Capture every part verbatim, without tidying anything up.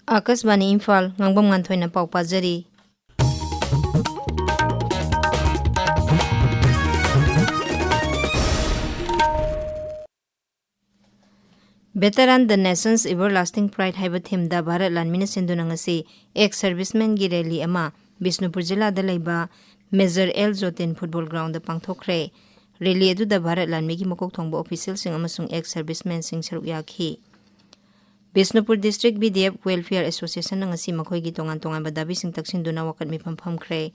ꯑꯥꯀꯥꯁꯕꯥꯅꯤ ꯏꯝꯐꯥꯜ, ꯉꯥꯡꯕꯝ ꯉꯥꯟꯊꯣꯏꯅ ꯄꯥꯎ ꯄꯥꯖꯔꯤ꯫ Veteran the Nation's Everlasting Pride ꯍꯥꯏꯕ ꯊꯤꯝꯗ ꯚꯥꯔꯠ ꯂꯥꯟꯃꯤꯅ ꯁꯤꯟꯗꯨꯅ ꯉꯁꯤ ꯑꯦꯛꯁ ꯁꯔꯚꯤꯁꯃꯦꯟꯒꯤ ꯔꯦꯂꯤ ꯑꯃ ꯕꯤꯁꯅꯨꯄꯨꯔ ꯖꯤꯂꯥꯗ ꯂꯩꯕ major L Jotin football ground ꯄꯥꯡꯊꯣꯛꯈ꯭ꯔꯦ꯫ ꯔꯦꯂꯤ ꯑꯗꯨꯗ ꯚꯥꯔꯠ ꯂꯥꯟꯃꯤꯒꯤ ꯃꯀꯣꯛ ꯊꯣꯡꯕ ꯑꯣꯐꯤꯁꯤꯌꯦꯜꯁꯤꯡ ꯑꯃꯁꯨꯡ ꯑꯦꯛꯁ ꯁꯔꯚꯤꯁꯃꯦꯟꯁꯤꯡ ꯁꯔꯨꯛ ꯌꯥꯈꯤ꯫ Bishnupur district B D F welfare ꯑꯦꯁꯣꯁꯤꯌꯦꯁꯟꯅ ꯉꯁꯤ ꯃꯈꯣꯏꯒꯤ ꯇꯣꯉꯥꯟ ꯇꯣꯉꯥꯟꯕ ꯗꯥꯕꯤꯁꯤꯡ ꯇꯛꯁꯤꯟꯗꯨꯅ ꯋꯥꯀꯠ ꯃꯤꯐꯝ ꯐꯝꯈ꯭ꯔꯦ꯫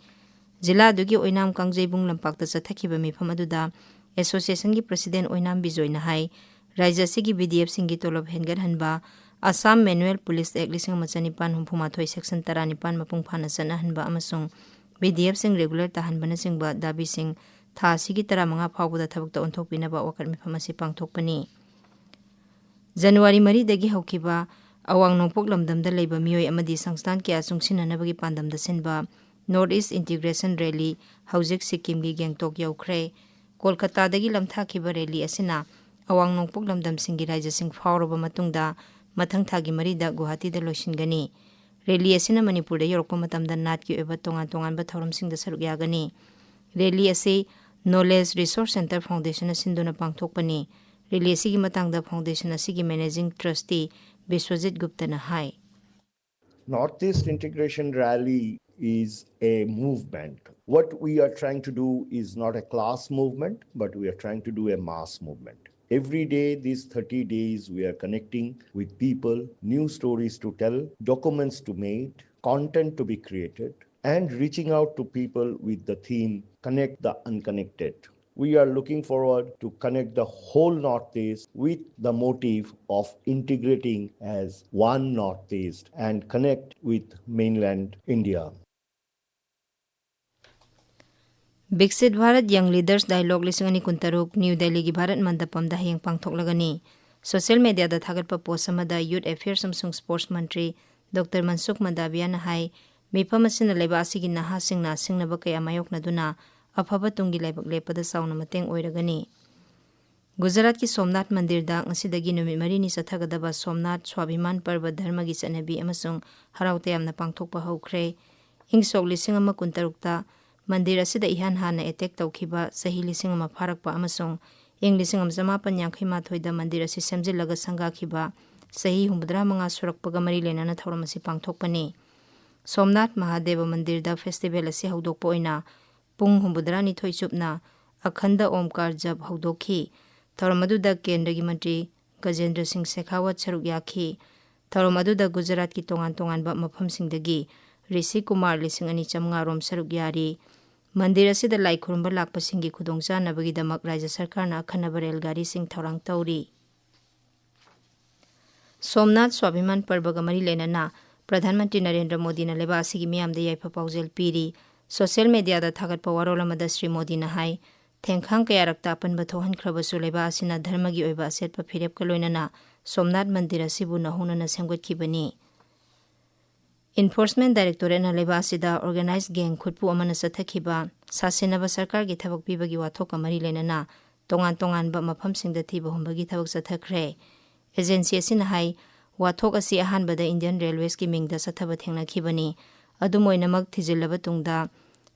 ꯖꯤꯂꯥ ꯑꯗꯨꯒꯤ ꯑꯣꯏꯅꯥꯝ ꯀꯥꯡꯖꯩꯕꯨꯡ ꯂꯝꯄꯥꯛꯇ ꯆꯠꯊꯈꯤꯕ ꯃꯤꯐꯝ ꯑꯗꯨꯗ ꯑꯦꯁꯣꯁꯤꯌꯦꯁꯟꯒꯤ ꯄ꯭ꯔꯁꯤꯗꯦꯟ ꯑꯣꯏꯅꯥꯝ ꯕꯤꯖꯣꯏꯅ ꯍꯥꯏ, ꯔꯥꯖ꯭ꯌ ꯑꯁꯤꯒꯤ ꯕꯤ ꯗꯤ ꯑꯦꯐꯁꯤꯡꯒꯤ ꯇꯣꯂꯣꯞ ꯍꯦꯟꯒꯠꯍꯟꯕ, ꯑꯁꯥꯝ ꯃꯦꯅꯨꯑꯦꯜ ꯄꯨꯂꯤꯁ ꯑꯦꯛ ꯂꯤꯁꯤꯡ ꯑꯃ ꯆꯅꯤꯄꯥꯟ ꯍꯨꯝꯐꯨ ꯃꯥꯊꯣꯏ ꯁꯦꯛꯁꯟ ꯇꯔꯥꯅꯤꯄꯥꯟ ꯃꯄꯨꯡ ꯐꯥꯅ ꯆꯠꯅꯍꯟꯕ ꯑꯃꯁꯨꯡ ꯕꯤ ꯗꯤ ꯑꯦꯐꯁꯤꯡ ꯔꯤꯒꯨꯂꯔ ꯇꯥꯍꯟꯕꯅꯆꯤꯡꯕ ꯗꯥꯕꯤꯁꯤꯡ ꯊꯥ ꯑꯁꯤꯒꯤ ꯇꯔꯥꯃꯉꯥ ꯐꯥꯎꯕꯗ ꯊꯕꯛꯇ ꯑꯣꯟꯊꯣꯛꯄꯤꯅꯕ ꯋꯥꯀꯠ ꯃꯤꯐꯝ ꯑꯁꯤ ꯄꯥꯡꯊꯣꯛꯄꯅꯤ꯫ ꯖꯅꯋꯥꯔꯤ ꯃꯔꯤꯗꯒꯤ ꯍꯧꯈꯤꯕ ꯑꯋꯥꯡ ꯅꯣꯡꯄꯣꯛ ꯂꯝꯗꯝꯗ ꯂꯩꯕ ꯃꯤꯑꯣꯏ ꯑꯃꯗꯤ ꯁꯪꯁꯊꯥꯟ ꯀꯌꯥ ꯆꯨꯡꯁꯤꯟꯅꯅꯕꯒꯤ ꯄꯥꯟꯗꯝꯗ ꯁꯤꯟꯕ North East Integration Rally ꯍꯧꯖꯤꯛ ꯁꯤꯛꯀꯤꯝꯒꯤ ꯒꯦꯡꯇꯣꯛ ꯌꯧꯈ꯭ꯔꯦ꯫ ꯀꯣꯜꯀꯇꯥꯗꯒꯤ ꯂꯝꯊꯥꯈꯤꯕ ꯔꯦꯂꯤ ꯑꯁꯤꯅ ꯑꯋꯥꯡ ꯅꯣꯡꯄꯣꯛ ꯂꯝꯗꯝꯁꯤꯡꯒꯤ ꯔꯥꯖ꯭ꯌꯁꯤꯡ ꯐꯥꯎꯔꯕ ꯃꯇꯨꯡꯗ ꯃꯊꯪ ꯊꯥꯒꯤ ꯃꯔꯤꯗ ꯒꯨꯋꯥꯍꯥꯇꯤꯗ ꯂꯣꯏꯁꯤꯟꯒꯅꯤ꯫ ꯔꯦꯂꯤ ꯑꯁꯤꯅ ꯃꯅꯤꯄꯨꯔꯗ ꯌꯧꯔꯛꯄ ꯃꯇꯝꯗ ꯅꯥꯠꯀꯤ ꯑꯣꯏꯕ ꯇꯣꯉꯥꯟ ꯇꯣꯉꯥꯟꯕ ꯊꯧꯔꯝꯁꯤꯡꯗ ꯁꯔꯨꯛ ꯌꯥꯒꯅꯤ꯫ ꯔꯦꯂꯤ ꯑꯁꯤ Knowledge Resource Centre Foundationꯅ ꯁꯤꯟꯗꯨꯅ ꯄꯥꯡꯊꯣꯛꯄꯅꯤ꯫ ꯔꯦꯂꯤ ꯑꯁꯤꯒꯤ ꯃꯇꯥꯡꯗ ꯐꯥꯎꯟꯗꯦꯁꯟ ꯑꯁꯤꯒꯤ managing ꯇ꯭ꯔꯁꯇꯤ Biswajit ꯒꯨꯞꯇꯅ high. Northeast Integration Rally is a movement. What we are trying to do is not a class movement, but we are trying to do a mass movement. Every day, these thirty days, we are connecting with people, new stories to tell, documents to make, content to be created, and reaching out to people with the theme Connect the Unconnected. We are looking forward to connect the whole Northeast with the motive of integrating as one Northeast and connect with mainland India. Viksit Bharat Young Leaders Dialogue ꯂꯤꯁꯤꯡ ꯑꯅꯤ ꯀꯨꯟꯇꯔꯨꯛ new ꯗꯦꯜꯂꯤꯒꯤ ꯚꯥꯔꯠ ꯃꯟꯗꯄꯝꯗ ꯍꯌꯦꯡ ꯄꯥꯡꯊꯣꯛꯂꯒꯅꯤ꯫ Social ꯃꯦꯗꯤꯌꯥꯗ ꯊꯥꯒꯠꯄ ꯄꯣꯁ ꯑꯃꯗ youth affairs ꯑꯃꯁꯨꯡ sports ꯃꯟꯇ꯭ꯔꯤ doctor ꯃꯟꯁꯨꯈ ꯃꯟꯗꯥꯕꯤꯌꯥꯅ ꯍꯥꯏ, ꯃꯤꯐꯝ ꯑꯁꯤꯅ ꯂꯩꯕꯥꯛ ꯑꯁꯤꯒꯤ ꯅꯍꯥꯁꯤꯡꯅ ꯁꯤꯡꯅꯕ ꯀꯌꯥ ꯃꯥꯌꯣꯛꯅꯗꯨꯅ ꯑꯐꯕ ꯇꯨꯡꯒꯤ ꯂꯥꯏꯕꯛ ꯂꯦꯞꯄꯗ ꯆꯥꯎꯅ ꯃꯇꯦꯡ ꯑꯣꯏꯔꯒꯅꯤ꯫ ꯒꯨꯖꯔꯥꯠꯀꯤ ꯁꯣꯝꯅꯥꯊ ꯃꯟꯗꯤꯔꯗ ꯉꯁꯤꯗꯒꯤ ꯅꯨꯃꯤꯠ ꯃꯔꯤꯅꯤ ꯆꯠꯊꯒꯗꯕ ꯁꯣꯝꯅꯥꯊ ꯁ꯭ꯋꯥꯚꯤꯃꯥꯟ ꯄꯔꯕ ꯙꯔꯃꯒꯤ ꯆꯠꯅꯕꯤ ꯑꯃꯁꯨꯡ ꯍꯔꯥꯎ ꯇꯌꯥꯝꯅ ꯄꯥꯡꯊꯣꯛꯄ ꯍꯧꯈ꯭ꯔꯦ꯫ ꯏꯪ ꯁꯣꯛ ꯂꯤꯁꯤꯡ ꯑꯃ ꯀꯨꯟꯇꯔꯨꯛꯇ ꯃꯟꯗꯤꯔ ꯑꯁꯤꯗ ꯏꯍꯥꯟ ꯍꯥꯟꯅ ꯑꯦꯇꯦꯛ ꯇꯧꯈꯤꯕ ꯆꯍꯤ ꯂꯤꯁꯤꯡ ꯑꯃ ꯐꯥꯔꯛꯄ ꯑꯃꯁꯨꯡ ꯏꯪ ꯂꯤꯁꯤꯡ ꯑꯃ ꯆꯃꯥꯄꯟ ꯌꯥꯡꯈꯩ ꯃꯥꯊꯣꯏꯗ ꯃꯟꯗꯤꯔ ꯑꯁꯤ ꯁꯦꯝꯖꯤꯜꯂꯒ ꯁꯪꯒꯥꯈꯤꯕ ꯆꯍꯤ ꯍꯨꯝꯐꯨꯇꯔꯥ ꯃꯉꯥ ꯁꯨꯔꯛꯄꯒ ꯃꯔꯤ ꯂꯩꯅꯅ ꯊꯧꯔꯝ ꯑꯁꯤ ꯄꯥꯡꯊꯣꯛꯄꯅꯤ꯫ ꯁꯣꯝꯅꯥꯊ ꯃꯍꯥꯗꯦꯕ ꯃꯟꯗꯤꯔꯗ ꯐꯦꯁꯇꯤꯚꯦꯜ ꯑꯁꯤ ꯍꯧꯗꯣꯛꯄ ꯑꯣꯏꯅ ꯄꯨꯡ ꯍꯨꯝꯐꯨꯇꯔꯥꯅꯤꯊꯣꯏ ꯆꯨꯞꯅ ꯑꯈꯟꯗ ꯑꯣꯝꯀꯥꯔ ꯖꯞ ꯍꯧꯗꯣꯛꯈꯤ꯫ ꯊꯧꯔꯝ ꯑꯗꯨꯗ ꯀꯦꯟꯗ꯭ꯔꯒꯤ ꯃꯟꯇ꯭ꯔꯤ ꯒꯖꯦꯟꯗ꯭ꯔ ꯁꯤꯡ ꯁꯦꯈꯥꯋꯠ ꯁꯔꯨꯛ ꯌꯥꯈꯤ꯫ ꯊꯧꯔꯝ ꯑꯗꯨꯗ ꯒꯨꯖꯔꯥꯠꯀꯤ ꯇꯣꯉꯥꯟ ꯇꯣꯉꯥꯟꯕ ꯃꯐꯝꯁꯤꯡꯗꯒꯤ ꯔꯤꯁꯤ ꯀꯨꯃꯥꯔ ꯂꯤꯁꯤꯡ ꯑꯅꯤ ꯆꯥꯝꯃꯉꯥ ꯔꯣꯝ ꯁꯔꯨꯛ ꯌꯥꯔꯤ꯫ ꯃꯟꯗꯤꯔ ꯑꯁꯤꯗ ꯂꯥꯏ ꯈꯨꯔꯨꯝꯕ ꯂꯥꯛꯄꯁꯤꯡꯒꯤ ꯈꯨꯗꯣꯡꯆꯥꯅꯕꯒꯤꯗꯃꯛ ꯔꯥꯖ꯭ꯌ ꯁꯔꯀꯥꯔꯅ ꯑꯈꯟꯅꯕ ꯔꯦꯜ ꯒꯥꯔꯤꯁꯤꯡ ꯊꯧꯔꯥꯡ ꯇꯧꯔꯤ꯫ ꯁꯣꯝꯅꯥꯊ ꯁ꯭ꯋꯥꯚꯤꯃꯥꯟ ꯄꯔꯕꯒ ꯃꯔꯤ ꯂꯩꯅꯅ ꯄ꯭ꯔꯙꯥꯟ ꯃꯟꯇ꯭ꯔꯤ ꯅꯔꯦꯟꯗ꯭ꯔ ꯃꯣꯗꯤꯅ ꯂꯩꯕꯥꯛ ꯑꯁꯤꯒꯤ ꯃꯤꯌꯥꯝꯗ ꯌꯥꯏꯐ ꯄꯥꯎꯖꯦꯜ ꯄꯤꯔꯤ꯫ ꯁꯣꯁꯤꯌꯦꯜ ꯃꯦꯗꯤꯌꯥꯗ ꯊꯥꯒꯠꯄ ꯋꯥꯔꯣꯜ ꯑꯃꯗ ꯁ꯭ꯔꯤ ꯃꯣꯗꯤꯅ ꯍꯥꯏ, ꯊꯦꯡꯈꯥꯡ ꯀꯌꯥꯔꯛꯇ ꯑꯄꯟꯕ ꯊꯣꯛꯍꯟꯈ꯭ꯔꯕꯁꯨ ꯂꯩꯕꯥꯛ ꯑꯁꯤꯅ ꯙꯔꯃꯒꯤ ꯑꯣꯏꯕ ꯑꯆꯦꯠꯄ ꯐꯤꯔꯦꯞꯀ ꯂꯣꯏꯅꯅ ꯁꯣꯝꯅꯥꯊ ꯃꯟꯗꯤꯔ ꯑꯁꯤꯕꯨ ꯅꯧꯍꯧꯅꯅ ꯁꯦꯝꯒꯠꯈꯤꯕꯅꯤ꯫ ꯏꯟꯐꯣꯔꯁꯃꯦꯟ ꯗꯥꯏꯔꯦꯛꯇꯣꯔꯦꯠꯅ ꯂꯩꯕꯥꯛ ꯑꯁꯤꯗ ꯑꯣꯔꯒꯅꯥꯏꯖ ꯒꯦꯡ ꯈꯨꯠꯄꯨ ꯑꯃꯅ ꯆꯠꯊꯈꯤꯕ ꯁꯥꯁꯤꯟꯅꯕ ꯁꯔꯀꯥꯔꯒꯤ ꯊꯕꯛ ꯄꯤꯕꯒꯤ ꯋꯥꯊꯣꯛꯀ ꯃꯔꯤ ꯂꯩꯅꯅ ꯇꯣꯉꯥꯟ ꯇꯣꯉꯥꯟꯕ ꯃꯐꯝꯁꯤꯡꯗ ꯊꯤꯕ ꯍꯨꯝꯕꯒꯤ ꯊꯕꯛ ꯆꯠꯊꯈ꯭ꯔꯦ꯫ ꯑꯦꯖꯦꯟꯁꯤ ꯑꯁꯤꯅ ꯍꯥꯏ, ꯋꯥꯊꯣꯛ ꯑꯁꯤ ꯑꯍꯥꯟꯕꯗ ꯏꯟꯗꯤꯌꯟ ꯔꯦꯜꯋꯦꯁꯀꯤ ꯃꯤꯡꯗ ꯆꯠꯊꯕ ꯊꯦꯡꯅꯈꯤꯕꯅꯤ꯫ ꯑꯗꯨꯝ ꯑꯣꯏꯅꯃꯛ, ꯊꯤꯖꯤꯜꯂꯕ ꯇꯨꯡꯗ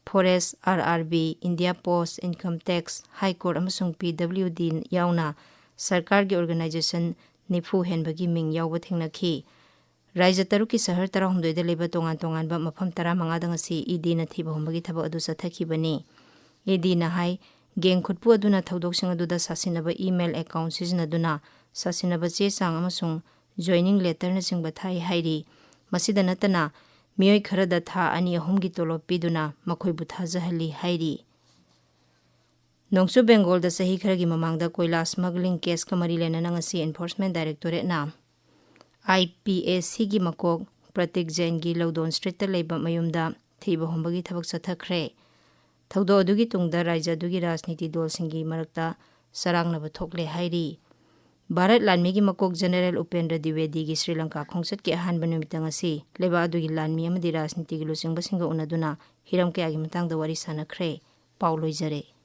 forest, R R B, India post, income tax, high court ꯑꯃꯁꯨꯡ ꯄꯤ ꯗꯕ꯭ꯂꯤꯎ ꯗꯤ ꯌꯥꯎꯅ ꯁꯔꯀꯥꯔꯒꯤ ꯑꯣꯔꯒꯅꯥꯏꯖꯦꯁꯟ ꯅꯤꯐꯨ ꯍꯦꯟꯕꯒꯤ ꯃꯤꯡ ꯌꯥꯎꯕ ꯊꯦꯡꯅꯈꯤ꯫ ꯔꯥꯏꯖ꯭ꯌ ꯇꯔꯨꯛꯀꯤ ꯁꯍꯔ ꯇꯔꯥꯍꯨꯝꯗꯣꯏꯗ ꯂꯩꯕ ꯇꯣꯉꯥꯟ ꯇꯣꯉꯥꯟꯕ ꯃꯐꯝ ꯇꯔꯥꯃꯉꯥꯗ ꯉꯁꯤ ꯏ ꯗꯤꯅ ꯊꯤꯕ ꯍꯨꯝꯕꯒꯤ ꯊꯕꯛ ꯑꯗꯨ ꯆꯠꯊꯈꯤꯕꯅꯤ꯫ ꯏ ꯗꯤꯅ ꯍꯥꯏ, ꯒꯦꯡ ꯈꯨꯠꯄꯨ ꯑꯗꯨꯅ ꯊꯧꯗꯣꯛꯁꯤꯡ ꯑꯗꯨꯗ ꯁꯥꯁꯤꯟꯅꯕ ꯏꯃꯦꯜ ꯑꯦꯀꯥꯎꯟ ꯁꯤꯖꯤꯟꯅꯗꯨꯅ ꯁꯥꯁꯤꯟꯅꯕ ꯆꯦ ꯆꯥꯡ ꯑꯃꯁꯨꯡ ꯖꯣꯏꯅꯤꯡ ꯂꯦꯇꯔꯅꯆꯤꯡꯕ ꯊꯥꯏ ꯍꯥꯏꯔꯤ꯫ ꯃꯁꯤꯗ ꯅꯠꯇꯅ, ꯃꯤꯑꯣꯏ ꯈꯔꯗ ꯊꯥ ꯑꯅꯤ ꯑꯍꯨꯝꯒꯤ ꯇꯣꯂꯣꯞ ꯄꯤꯗꯨꯅ ꯃꯈꯣꯏꯕꯨ ꯊꯥꯖꯍꯜꯂꯤ ꯍꯥꯏꯔꯤ꯫ ꯅꯣꯡꯆꯨꯞ ꯕꯦꯡꯒꯣꯜꯗ ꯆꯍꯤ ꯈꯔꯒꯤ ꯃꯃꯥꯡꯗ ꯀꯣꯏꯂꯥ ꯁ꯭ꯃꯒꯂꯤꯡ ꯀꯦꯁꯀ ꯃꯔꯤ ꯂꯩꯅꯅ ꯉꯁꯤ ꯏꯟꯐꯣꯔꯁꯃꯦꯟ ꯗꯥꯏꯔꯦꯛꯇꯣꯔꯦꯠꯅ ꯑꯥꯏ ꯄꯤ ꯑꯦ ꯁꯤꯒꯤ ꯃꯀꯣꯛ ꯄ꯭ꯔꯇꯤꯛ ꯖꯦꯟꯒꯤ ꯂꯧꯗꯣꯟ ꯁ꯭ꯇ꯭ꯔꯤꯠꯇ ꯂꯩꯕ ꯃꯌꯨꯝꯗ ꯊꯤꯕ ꯍꯨꯝꯕꯒꯤ ꯊꯕꯛ ꯆꯠꯊꯈ꯭ꯔꯦ꯫ ꯊꯧꯗꯣꯛ ꯑꯗꯨꯒꯤ ꯇꯨꯡꯗ ꯔꯥꯏꯖ꯭ꯌ ꯑꯗꯨꯒꯤ ꯔꯥꯖꯅꯤꯇꯤ ꯗꯣꯜꯁꯤꯡꯒꯤ ꯃꯔꯛꯇ ꯆꯔꯥꯡꯅꯕ ꯊꯣꯛꯂꯦ ꯍꯥꯏꯔꯤ꯫ ꯚꯥꯔꯠ ꯂꯥꯟꯃꯤꯒꯤ ꯃꯀꯣꯛ ꯖꯦꯅꯔꯦꯜ ꯎꯄꯦꯟꯗ꯭ꯔ ꯗ꯭ꯋꯤꯋꯦꯗꯤꯒꯤ ꯁ꯭ꯔꯤ ꯂꯪꯀꯥ ꯈꯣꯡꯆꯠꯀꯤ ꯑꯍꯥꯟꯕ ꯅꯨꯃꯤꯠꯇ ꯉꯁꯤ ꯂꯩꯕꯥꯛ ꯑꯗꯨꯒꯤ ꯂꯥꯟꯃꯤ ꯑꯃꯗꯤ ꯔꯥꯖꯅꯤꯇꯤꯒꯤ ꯂꯨꯆꯤꯡꯕꯁꯤꯡꯒ ꯎꯅꯗꯨꯅ ꯍꯤꯔꯝ ꯀꯌꯥꯒꯤ ꯃꯇꯥꯡꯗ ꯋꯥꯔꯤ ꯁꯥꯅꯈ꯭ꯔꯦ꯫ ꯄꯥꯎ ꯂꯣꯏꯖꯔꯦ꯫